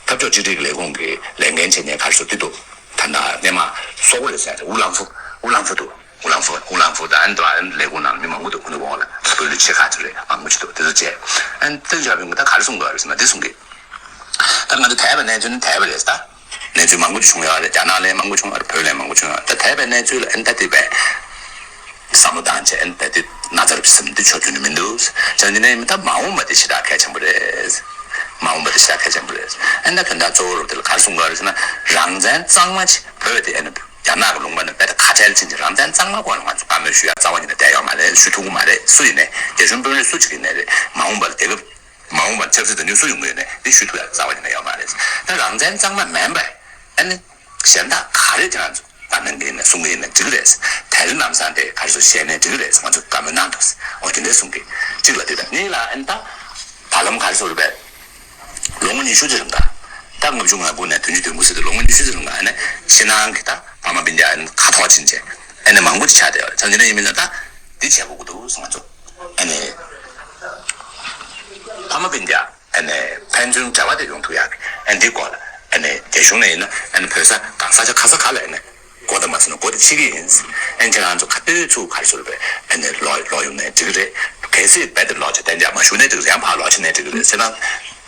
འཐབ་ཕྱོགས་གཅིག་སྒྲིལ་གྱི་ལས་ཁུངས་ཀྱི་ལས་འགན་བྱེད་མཁན་ག་རེ་ཟེར་དེ་འདུག་ད་ལྟ་སྔས་མ་སོག་པོ་རེད་ཟེར་རེད། ཝུ་ལང་ཧྥུ། ཝུ་ལང་ཧྥུ་འདུག་ཝུ་ལང་ཧྥུ། ཝུ་ལང་ཧྥུ་ད་ཨ་ནི་འདུག་ཨ་ནི་ལས་ཁུངས་ནང་ལ་མི་མང་པོ་འདུག་ཁོང་ཚོ་འོག་ལ་བོད་ལུགས་ཆེ་ཁག་ཅིག་རེད། མང་པོ་ཅིག་འདུག་དེ་ཚོ་བྱས། ཨ་ནི་ཏེང་ཞའོ་ཕིང་གིས་ད་ག་རེ་གསུང་གི་ཡོད་རེད་ཟེར་ན། འདི་གསུང་གི། ད་ང་ཚོ་དེབ་ཀྱི་གནས་ཚུལ་ནི་དེབ་རེད་ད། གནས་ཚུལ་མང་པོ་ཅིག་བྱུང་ཡོད་རེད། རྒྱ་ནག་ལ་མང་པོ་བྱུང་ཡོད་རེད། བོད་ལ་མང་པོ་བྱུང་ཡོད་རེད། ད་དེབ་ཀྱི་གནས་ཚུལ་ལ་ཨ་ནི་ད་དེ་བས་བསམ་བློ་བཏང་བྱས། ཨ་ནི་ད་དེ་ན་ཚ་རུ་ཟིན་དེ་ཆོ་རྒྱུ་ནི་མི་འདུག་བྱས་ཙང་དེ་ནས་ད་མ་འོངས་པ་དེ་ཞེ་དྲག་གལ་ཆེན་པོ་རེད། མ་འོངས་པ་དེ་ཞེ་དྲག་གལ་ཆེན་པོ་རེད། ཨ་ནི་ད་དོན་དག་གཙོ་བོ་རུ་དེ་ལ་ག་རེ་གསུང་གི་ཡོད་རེད་ཟེར་ན། རང་བཙན་གཙང་མ་ཅིག་བོད་དེ་ཨ་ནི་རྒྱ་ནག་གི་ལུང་པ་ནས་རྦད་དེ་ཁ་བྲལ་ཕྱིན་ཅིག་རང་བཙན་གཙང་མ་སྐོར་ལ་ང་ཚོ་བཀའ་མོལ་ཞུ་ཡ་རྩ་བ་ཉིད་ནས་བསྡད་ཡོད་མ་རེད། ཞུ་ཐུབ་ཀྱི་མ་རེད། སུ་ཡིན་ནའི་རྒྱ་གཞུང་དཔོན་རིགས་སུ་གཅིག་ཡིན་ནའི་རེད། མ་འོངས་པར་དེ་ག་མ་འོངས་པར་ཆབ་སྲིད་དོན་གཅོད་སུ་ཡོང་གི་ཡོད་ནའི་དེ་ཞུ་ཐུབ་ཡ་རྩ་བ་ཉིད་ནས་ཡོད་མ་རེད། ད་རང་བཙན་གཙང་མ་མིན་པ་ཨ་ནི་གཞན་དག་ག་རེ་དེ་ང་ཚོ་བཀའ་གནང་གི་ཡིན་ནའི་གསུང་གི་ཡིན་ནའི་འགྲིག་གི་རེད། དེ་རིང་ལམ་སང་དེ་ག་རེ་ཟེར་བཤད་ནའི་འགྲིག་གི་རེད། ང་ཚོ་བཀའ་མོལ་གནང་འདུག་འོ་དེ་འདྲས་གསུང་གི། གཅིག་ལ་དེ་དང་གཉིས་ལ་ཨ་ནི་ད་བར་ལམ་ག་རེ་ཟེར་བས། ལོ་ངོ་ཉི་ཤུ་ཙམ་རིང་ག་ད་ལྔ་བཅུ་ང་དགུ་ནས་བདུན་ཅུ་དོན་དགུ་ཟེར་དུས་ལོ་ངོ་ཉི་ཤུ་ཙམ་རིང་ག་ཨ་ནི་ཕྱི་ནང་གི་ད་ཕ་མ་སྤུན་ཀྱག་ཨ་ནི་ཁ་ཐོག་ཕྱིན་བྱས་ཨ་ནི་མང་པོ་ཅིག་ཆགས་བསྡད་ཡོད་རེད། ད་འདི་འདྲ་ཡིན་མིན་ན་ད་འདི་བྱེད་དགོས་ཀྱི་འདུག་ཟེར། ང་ཚོ་ཨ་ནི་ཕ་མ་སྤུན་ཀྱག་ཨ་ནི་ཕན་ཚུན་འབྲེལ་བ་དེ་ཡོང་ཐུབ་ཡག་གི་ཨ་ནི་འདི་སྐོར་ལ་ཨ་ནི་རྒྱ་གཞུང་ནས་ཡིན་ན་ཨ་ནི་བོད་ས་གང་ས་ཆ་ག་ས་ག་ལ་ཨ་ནི། སྒོ་དང་མ་ཚུགས་ན་སྒོ་དེ་ཕྱེ་གི་ཡིན། ཨན་ཁྱེད་རང་ཚོ་ག་དུས་ཚུགས་ག་རེ་ཟེར་བས་ཨ་ནི་ལོག་ལོག་ཡོང་ནའི་འགྲིག་གི་རེད། གལ་སྲིད་རྦད་དེ་ལོག་བྱས་གཏན་འཇགས་མ་བཞུགས་ནའི་འགྲིག་རེད། ཡང་ཕར་ལོག་ཕྱིན་ནའི་འགྲིག་གི་རེད། བྱས་ཙང་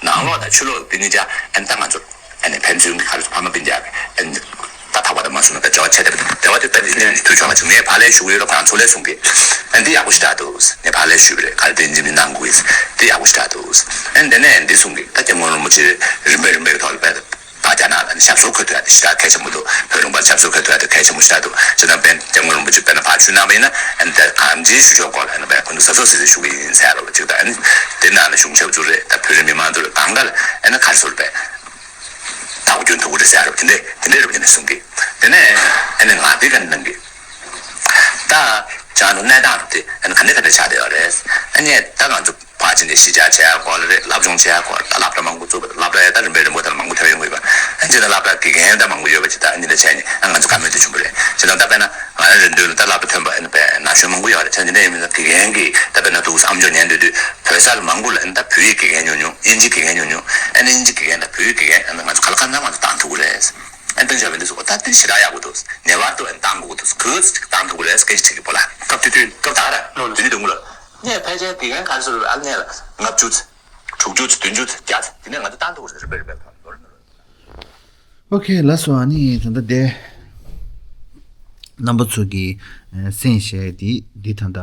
ནང་ལོགས་དང་ཕྱི་ལོགས་དེ་གཉིས་ཆ་ཨ་ནི་ད་ང་ཚོ་ཨ་ནི་ཕན་ཚུན་གྱི་ག་རེ་ཟེར་ཕ་མ་སྤུན་ཀྱག་ཨ་ནི་ད་ཐག་པ་དང་མ་ཚུགས་ན་ད་འབྲེལ་བ་ཆད་དེ་འབྲེལ་བ་དེ་ད་འདི་ནས་འདི་དུས་ཆོག་ལ་ཅིག་ངས་ཕར་ལས་ཞུ་གི་ཡོད་ལ་ཁོ་རང་ཚུར་ལས་གསུང་གི། ཨ་ནི་འདི་ཡག་པོ་ཞེ་དྲག་འདུག་ངས་ཕར་ལས་ཞུས་པ་རེད། ག་རེ་དེ་འཇིགས་མི་གནང་དགོས་འདི་ཡག་པོ་ཞེ་དྲག་འདུག་ཨ་ནི་དེ་ནས་འདི་གསུང་གི། ད་སྐྱབས་མགོན་རིན་པོ་ཆེ་རིམ་པས་རིམ་པས་ཐོག་ལ་བས། ད་རྒྱ་ནག་ལ་ཞབས་སོར་འཁོད་ཐུབ་ཡ་དེ་ཞེ་དྲག་གལ་ཆེན་པོ་འདུག་བོད་ལུང་པར་ཞབས་སོར་འཁོད་ཐུབ་ཡ་དེ་གལ་ཆེན་པོ་ཞེ་དྲག་འདུག་བྱས་ཙང་དཔལ་སྐྱབས་མགོན་རིན་པོ་ཆེ་དཔེར་ན་ཕར་ཆོས་གནང་བ་ཡིན་ན་ཨ་ནི་ད་གང་ཅིའི་ཞུ་ཕྱོགས་སྐོར་ལ་ཨ་ནི་དཔེ་ཁོང་ཚོ་གཟབ་གཟབ་གཟབ་གཟབ་ཞུ་གི་ཡིན་ཟེར་ཡ་རོ་ཅིག་ད་ཨ་ནི་དེ་ནང་ལ་གཞུང་ཞབས་ཚོ་རེད། ད་བོད་རིགས་མི་མང་ཚོ་རེད། གང་ག་ལ་ཨ་ནི་ག་རེ་ཟེར་བས་བདག་པོ་སྐྱོན་ཐུབ་ཀྱི་རེད་ཟེར་ཡ་རོ་དེ་འདྲས་དེ་འདྲས་རེད་པ། དེ་ནས་གསུང་གི། དེ་ནས་ཨ་ནི་ང་དེ་ག་ནང་གི། ད་ཅང་དུ་གནས་སྟངས་དེ་ཨ་ནི་ག་འདྲས་ག་འདྲས་ཆགས་བསྡད་ཡོད་རེད། ཨ་ནི་ད་ང་ཚོ་ཕར་ཕྱིན་ཏེ་གཞིས་ཆགས་བྱེད་ཡ་སྐོར་ལ་རེད། སློབ་སྦྱོང་བྱེད་ཡ་སྐོར་ལ་སློབ་གྲྭ་མང་པོ་བཙུགས་པ་དང་སློབ་གྲྭ་ཡ་ད་རིམ་པས་རིམ་པ་དང་མང་པོ་ཐོན་ཡོང་གི་ཡོད་པ། ཨ་ནི་ད་སློབ་གྲྭ་དགེ་རྒན་ད་མང་པོ་ཡོད་པ་ཅིག་ད་ཨ་ནི་ད་བྱས་ནས་ཨ་ང་ཚོ་བཀའ་མོལ་དེ་བྱུང་བ་རེད། བྱས་ཙང་ད་དཔེར་ན་ང་རང་རེ་འདོད་ལ་ད་སློབ་གྲྭ་ཐོན་པ་ཨ་ནི་དཔེ་ན་གཞོན་མང་པོ་ཡོད་རེད། བྱས་ཙང་དེ་འདྲ་ཡིན་མིན་ན་དགེ་རྒན་གྱིས་ད་དཔེར་ན་འདུག་ཨ་མཆོག་ཉན་འདོད་དུས་བོད་ས་ལ་མང་པོ་ལ་ཨ་ནི་ད་བོད་ཡིག་དགེ་རྒན་ཉུང་ཉུང་། དབྱིན་ཇི་དགེ་རྒན་ཉུང་ཉུང་། ཨ་ནི་དབྱིན་ཇི་དགེ་རྒན་དང་བོད་ཡིག་དགེ་རྒན་ཨ་ནི་ང་ཚོ་ག་ལ་གང་འཚམ་ང་ཚོ་བཏང་ཐུབ་ཀྱི་རེད། ཨ་ནི་ཏེང་ཞའོ་ཕིང་འདི་ཚོ་ད་འདི་ཞེ་དྲག་ཡག་པོ་འདུག་ངེས་པར་དུ་ཨ་ནི་བཏང་དགོས་ཀྱི་འདུག་ག་ཚོད་ཅིག་བཏང་ཐུབ་ཀྱི་རེད། སྐད་ཆ་དྲིས་ཀྱི་བོ་ལ། སྐབས་དེ་དུས་སྐབས་ད་ར་ལོ་ལོ་དེ་ནས་དུང་ལ་ངས་ཕལ་ཆེར་དགེ་རྒན་ག་རེ་ཟེར་བ་ཨ་ནི་ལྔ་བཅུ་ཚོད་དྲུག་ཅུ་ཚོད་བདུན་ཅུ་ཚོད་བརྒྱ་ཚོད་དེ་ནས་ང་ཚོ་བཏང་ཐུབ་ཀྱི་རེད། རེད་པས་རེད་པས་ལོ་ལོ་ལོ། ཨོ་ཁེ་ལགས་སོ། ཨ་ནི་ད་ལྟ་དེ་རྣམ་པ་ཚོ་གི་གསན་བཤད་དེ་འདི་ད་ལྟ་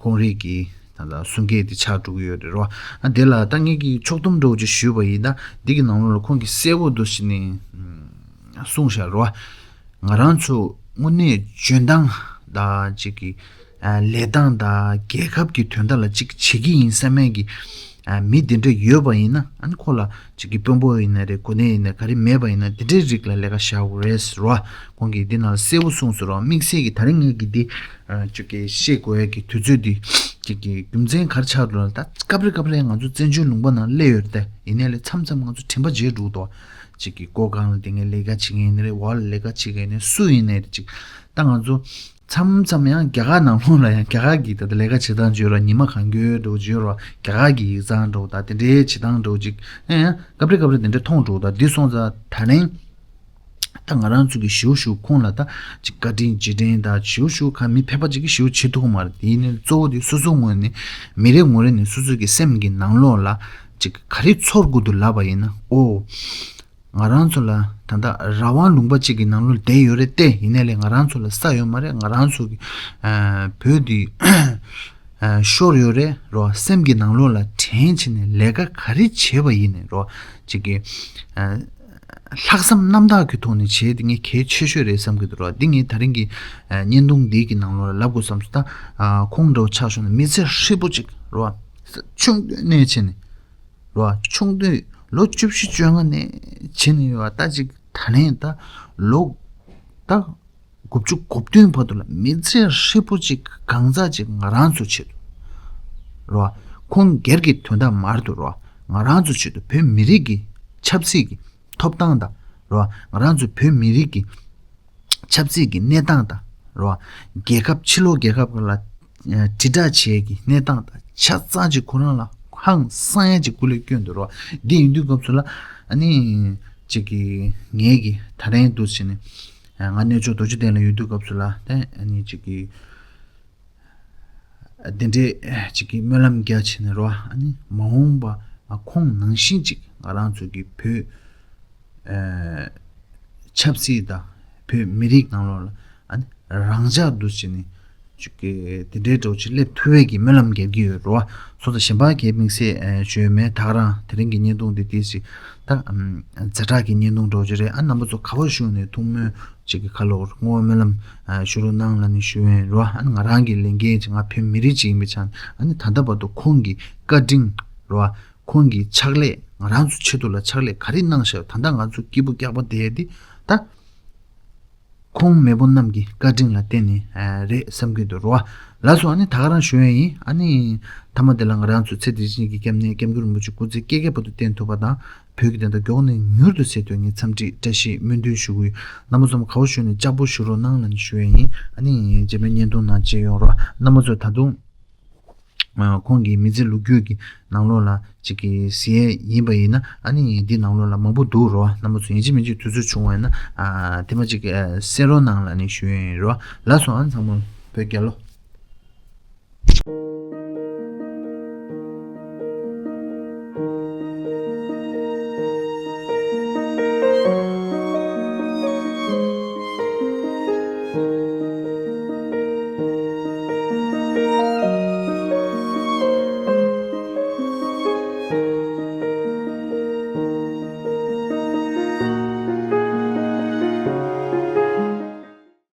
ཁོང་རང་གི་ད་ལྟ་གསུང་སྐད་དེ་ཆགས་འགྲོ་གི་ཡོད་རེད་རོ། ཨ་དེ་ལ་ད་ངེད་ཀྱིས་ཕྱོགས་བསྡོམས་འདྲ་བོ་ཅིག་ཞུས་པ་ཡིན་ན་འདི་གི་ནང་ལོགས་ལ་ཁོང་གིས་གསལ་པོ་འདུག་ཞིག་ནས་གསུངས་བཞག་རོ། ང་རང་ཚོ་དངོས་གནས་འཇོན་ཐང་དང་ཅིག་གི་ལས་སྟངས་དང་རྒྱལ་ཁབ་ཀྱི་དོན་དག་ལ་ཅིག་བྱེད་ཀྱི་ཡིན་བསམ་མཁན་གྱི་མི་དེ་འདྲ་ཡོད་པ་ཡིན་ན་ཨ་ནི་ཁོ་ལ་ཅིག་གི་དཔོན་པོ་ཡིན་ན་རེད། གོ་གནས་ཡིན་ན་ག་རེ་མེད་པ་ཡིན་ན་དེ་འདྲའི་རིགས་ལ་ལས་ཀ་བཞག་དགོས་རེད་ཟེར་རོ། ཁོང་གིས་འདི་ནང་ལ་གསལ་པོ་གསུངས་སོང་རོ། དམིགས་བསལ་གྱི་ད་རིང་ངེད་ཀྱིས་འདི་ཅིག་གི་བཤད་དགོས་ཡ་གི་དུས་ཚོད་འདི་ཅིག་གི་རྒྱུ་མཚན་ག་རེ་ཆགས་འདུག་ལ། ད་སྐབས་རེ་སྐབས་རེ་ང་ཚོ་བཙན་བྱོལ་ལུང་པ་ནང་སླེབས་ཡོད་རེད། ད་ཡིན་ནའི་ལས་མཚམས་མཚམས་ང་ཚོ་དྲན་པ་བརྗེད་འགྲོ་གི་འདུག་ཅིག་གི་ཀོ་གང་ལ་དེ་ངས་ལས་ཀ་བྱེད་མཁན་ཡིན་ནའི་རེད། འོག་ལ་ལས་ཀ་བྱེད་མཁན་ཡིན་ནའི་སུ་ཡིན་ནའི་རེད། ཅིག་ད་ང་ཚོ་མཚམས་མཚམས་ཡང་རྒྱ་གར་ནང་ལོགས་ལ་ཡང་རྒྱ་གར་གྱི་ད་ལྟ་ལས་ཀ་བྱེད་སྟངས་བརྗོད་རོགས། ཉི་མ་གང་འཁྱོལ་འགྲོ་བརྗོད་རོགས། རྒྱ་གར་གྱི་ཡིག་ཚང་འགྲོ་ད་དེ་འདྲའི་བྱེད་སྟངས་འགྲོ་ཅིག་ཨེ་ཡང་སྐབས་རེ་སྐབས་རེ་དེ་འདྲའི་མཐོང་འགྲོ། ད་འདི་སོང་ཙང་ད་རིང་ ད་ང་རང་ཚོ་གི་ཞེ་པོ་ཞེ་པོ་ཁོང་ལ་ད་ཅིག་བཀའ་དྲིན་རྗེས་དྲན་ད་ཞེ་པོ་ཞེ་པོ་ག་མི་ཕལ་པ་ཅིག་གིས་ཞེ་པོ་བྱེད་ཐུབ་ཀྱི་མ་རེད། དེ་ཡིན་ནའི་གཙོ་བོ་དེ་སོ་སོ་ངོས་ནས་མི་རེ་ངོ་རེ་ནས་སོ་སོ་གི་སེམས་ཀྱི་ནང་ལོགས་ལ་ཅིག་ག་རེ་ཚོར་དགོས་འདུག་ལབ་པ་ཡིན་ན། ཨོ། ང་རང་ཚོ་ལ་ད་ལྟ་རང་དབང་ལུང་པ་གཅིག་གི་ནང་ལོགས་བསྡད་ཡོད་རེད་དེ། ཡིན་ནའི་ལས་ང་རང་ཚོ་ལ་ས་ཡོད་མ་རེད། ང་རང་ཚོ་གི་ཨ་བོད་འདི་ཨ་ཤོར་ཡོད་རེད་རོ། སེམས་ཀྱི་ནང་ལོགས་ལ་དྲན་བྱས་ནས་ལས་ཀ་ག་རེ་བྱས་པ་ཡིན་ནའི་རོ། གཅིག་གི་ཨ་ལྷག་བསམ་རྣམ་དག་གི་ཐོག་ནས་བྱས་དེ་ངས་གལ་ཆེ་ཤོས་རེད་བསམ་གྱི་འདུག་རོ། འདི་ངས་ད་རིང་གི་ཨ་བརྙན་ཐུང་འདི་གི་ནང་ལོགས་ལ་ལབ་དགོས་བསམ་སོང་། ད་ཨ་ཁོང་འདྲ་བོ་ཆགས་ཤོར་ན་མི་ཚེ་ཧྲིལ་པོ་ཅིག་རོ། ཆུང་དུས་ནས་བྱས་ནས་རོ། ཆུང་དུས་ལོ་བཅུ་བཞི་བཅོ་ལྔ་ནས་བྱས་ནས་ཡོད་པ་ད་ཅིག་ད་ལན་ད་ལོ་ད་དགུ་བཅུ་གོ་བདུན་བར་དུ་ལ་མི་ཚེ་ཧྲིལ་པོ་ཅིག་གང་ཟག་ཅིག་ང་རང་ཚོ་ཆེད་དུ་རོ། ཁོང་སྒེར་གྱི་དོན་དག་མར་དུ་རོ། ང་རང་ཚོ་ཆེད་དུ་བོད་མི་རིགས་ཀྱི་ཆབ་སྲིད་ཀྱི་ཐོབ་ཐང་དང་རོ། ང་རང་ཚོ་བོད་མི་རིགས་ཀྱི་ཆབ་སྲིད་ཀྱི་གནས་སྟངས་དང་རོ། རྒྱལ་ཁབ་ཕྱི་ལོགས་རྒྱལ་ཁབ་ལ་ཨ་དྲིལ་བསྒྲགས་བྱེད་ཀྱི་གནས་སྟངས་དང་ཆ་ཚང་ཅིག་ཁོ་རང་ལ་ཧང་སང་ཡ་ཅིག་སྐུ་ལས་བསྐྱོན་འདུག་རོ། འདི་ཡིན་དུས་སྐབས་སུ་ལ་ཨ་ནི་ཅིག་གི་ངེད་ཀྱི་ད་རིང་འདུག་བྱས་ནས་ང་གནས་མཆོག་རྡོ་རྗེ་གདན་ལ་ཡོད་དུས་སྐབས་སུ་ལ་དེ་ཨ་ནི་ཅིག་གི་འདི་འདྲའི་ཅིག་གི་སྨོན་ལམ་རྒྱག་བྱས་ནས་རོ། ཨ་ནི་མ་འོངས་པ་ཁོང་ནང་བཞིན་ཅིག་ང་རང་ཚོ་གི་བོད་ཨ་ཆབ་སྲིད་དང་བོད་མི་རིགས་ནང་ལོགས་ལ་ཨ་ནི་རང་འཇགས་འདུག་བྱས་ནས་ཅིག་གི་དེ་འདྲའི་འདྲ་བོ་ཅིག་སླེབས་ཐུབ་པའི་གི་སྨོན་ལམ་རྒྱག་གི་ཡོད་རོ། སོ་ད་གཞན་པ་གའི་དམིགས་བསལ་ཨ་ཞུ་ཡ་མེད། ད་ག་རང་དེ་རིང་གི་བརྙན་ཐུང་འདི་ཏོག་ཙམ་ད་ཨམ་ཛ་དྲག་གི་བརྙན་ཐུང་འདྲ་བོ་ཅིག་རེད། ཨ་རྣམ་པ་ཚོ་ག་པར་བཞུགས་ནས་ཐུགས་སྨོན་ཅིག་གི་ཁ་ལོ་བསྔོ་བ་སྨོན་ལམ་ཨ་ཞུ་རོགས་གནང་ལབ་ནས་ཞུ་ཡ་ཡིན་རོ། ཨ་ནི་ང་རང་གི་ལས་འགན་ཅིག་ང་བོད་མི་རིགས་ཅིག་ཡིན་པའི་ཆ་ནས་ཨ་ནི་ད་ལྟ་བར་དུ་ཁོང་གི་བཀའ་དྲིན་རོ། ཁོང་གི་ཕྱག་ལས་ང་རང་ཚོ་ཆེད་དུ་ལ་ཕྱག་ལས་ག་རེ་གནང་བཞག་ད་ལྟ་ང་ཚོ་སྐྱིད་པོ་སྐྱག་པ་བསྡད་ཡ་འདི་ད་ཁོང་མེས་པོ་རྣམས་ཀྱི་བཀའ་དྲིན་ལ་བརྟེན་ནས་ཨ་རེད་བསམ་གྱི་འདུག་རོ། ལགས་སོ། ཨ་ནི་ད་ག་རང་ཞུ་ཡ་ཡིན། ཨ་ནི་མཐའ་མ་དེ་ལ་ང་རང་ཚོ་ཚེ་འདི་ཕྱི་གཉིས་ཀྱི་སྐྱབས་གནས་སྐྱབས་མགོན་རིན་པོ་ཆེ་སྐུ་ཚེ་བསྐལ་བརྒྱའི་བར་དུ་བརྟན་ཐུབ་པ་དང་། བོད་ཀྱི་བདེན་མཐའ་མགྱོགས་ནས་མྱུར་དུ་གསལ་ཐུབ་ངེས་འཚམས་འདྲི་བཀྲ་ཤིས་སྨོན་འདུན་ཞུ་གི་ཡོད། རྣམ་པ་ཚོ་ག་པར་བཞུགས་ནས་ལྕགས་པོ་བཞུགས་རོགས་གནང་ལབ་ནས་ཞུ་ཡ་ཡིན། ཨ་ནི་རྗེས་མའི་བརྙན་ཐུང་ནང་མཇལ་ཡོང་རོགས། རྣམ་པ་ཚོ་ད་དུང་ཨ་ཁོང་གི་མི་ཚེ་ལོ་རྒྱུས་ཀྱི་ནང་ལོགས་ལ་ཅིག་གི་གཟིགས་ཡས་ཡིན་པ་ཡིན་ན་ཨ་ནི་འདི་ནང་ལོགས་ལ་མང་པོ་འདུག་རོ། རྣམ་པ་ཚོ་ཡིན་གཅིག་མིན་གཅིག་དུས་ཚོད་བྱུང་བ་ཡིན་ན་ཨ་དེ་མ་ཅིག་ཨ་གསན་རོགས་གནང་ལབ་ནས་ཞུ་ཡ་ཡིན་རོ། ལགས་སོ། ཨ་ནི་ཚང་མ་བོད་རྒྱལ་ལོ།